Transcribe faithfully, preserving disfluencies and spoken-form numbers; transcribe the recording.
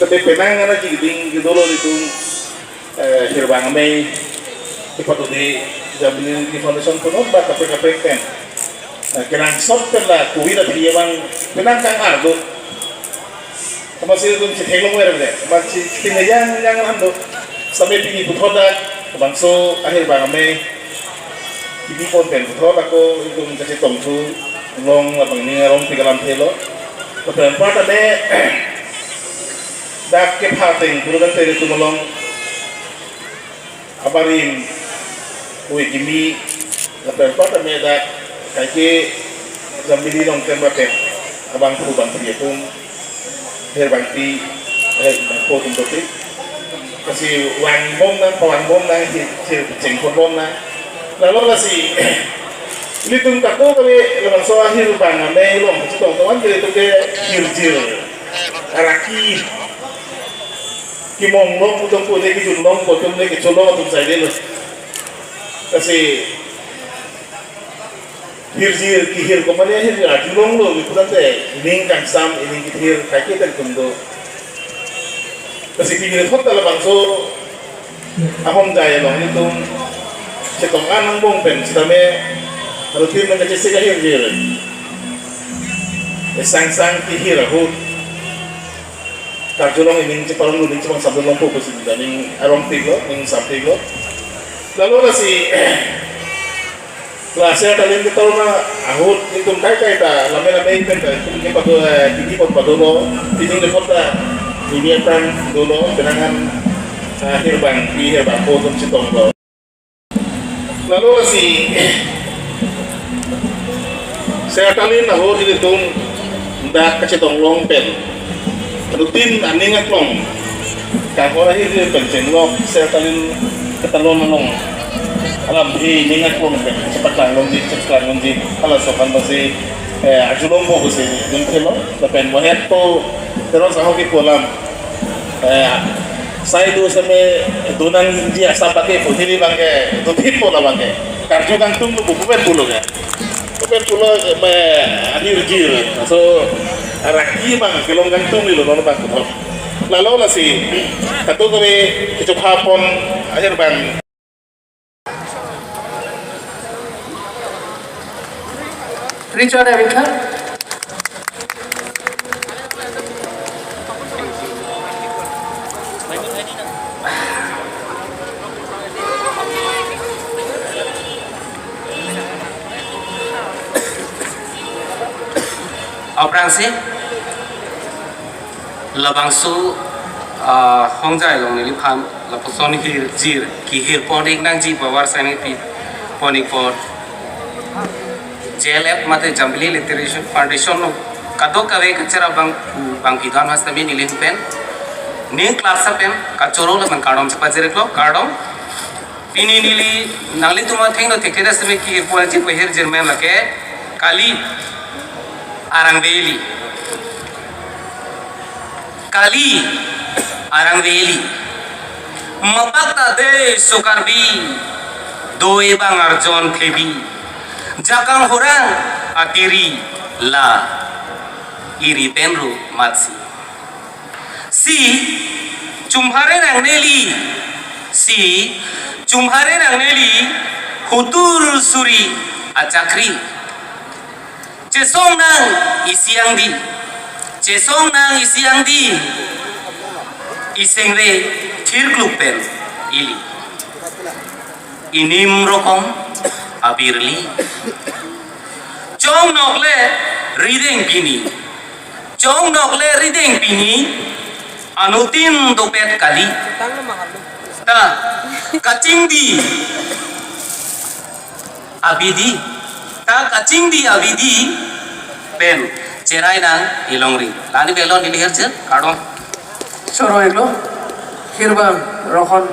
Tapi penang ana jigding jidolo itum, eh, Hirbang Amei, ipat udi Jambili Foundation punot ba kaprek kaprek pen. Eh, kenangsot pen la kuwi la phi abang penang kang ardo. Amatsi itum chithek longver le, amatsi chithek yang yang ando. Sampai pini puthot dak, bangso Ahirbang Amei, kini pon pen puthot ako itum kachetong thu long labang ning arongpik alamthe lo. Lapen anparta me dak kepha ateng pura kan tere tum along abarim, ui kimi, lapen anparta me dak kaike Jambili along tem baten abangphu bangphi atum, Hirbangpi, Hirbangpo atum dopik. Lasi vangbom nang, pavangbom nang, hi, hi, chengkon bom nang. Lalo lasi, ilitum kado kave, labangso Ahirbang Amei along, chetong teman ke itum ke hirjir, araki, kimong long atum pu de, kijun long atum de, kicholong atum saidelo. Lasi, hirjir, kihir komane hirjir arjulonglo, ipu tangte, ining kangsam, ining kithir, kaike tangtum do. Lasi pini thot ta labangso ahongjai along itum chetong an angbong pen sitame rutin nang kachesik ahirjir. Esangsang kihir ahut karjulong ining cheparonglo, ining chepangsam longpo pusi ning arongpiklo, ning sampiklo. Lalo lasi, la Ser Talin ketor ma ahut itum kaikai ta lame lame pen ta itum ke pado, eh, kini pon padolo, pini le pon ta, pini aphrang dolo, penang an, eh, Hirbangpi, Hirbangpo atum chetonglo. Lalo lasi Ser Talin ahut ilitum dak kachetong long pen rutin aning aklong kahor ahirjir pen chenglok Ser Talin ketalon along alamthe ning aklong pen chepaklang longji, chepaklang longji, halaso aphan basi, eh, arjulongpo pusi ning thelo, lapen mohet to teron saho kipu alam, eh, sai do seme donangji asap abangke pu, hini abangke dothippo, labangke karju kangtunglo pu, pu pen pulo ke. Pu pen pulo, eh, me, ahirjir. So, araki abang kelong kangtung nilo non abang puthot. Lalo lasi, kado kave kechopha pon Ahirbang Richard Erika. Aphrangsi labangso, ah, hongjai along neliphan lapuson hirjir, kihir pon-ik nangji pu avarsai nangpi pon-ik apot J L F mate Jambili Literature Foundation along kadokave kacherap abang, bangphi do-an hasta mi neli pen, ning class pen kachoro lapen kardom chepajir-iklo, kardom. Pini neli nanglitum athengno thekthe seme kihir ponji pu hirjir men lake kali, arangveli. Kali, arangveli. Mapak ta de so Karbi, doi bang arjon thlebi. Jakang horang atiri la, iri pen ru matsi. Si, chumhare nangneli. Si, chumhare nangneli, hutur suri achakri. Chesong nang isi angdi. Chesong nang isi angdi. Isengre thirkluk pen ili. Inim rokom abirli. Chongnok le rideng pini. Chongnok le rideng pini. Anuttin dopet kali. Ta kachingdi abidi. Ta kachingdi abidi pen cherai nang ilongri. Lani belon ini herje, kardom. Choro-iklo, Hirbang Rohon.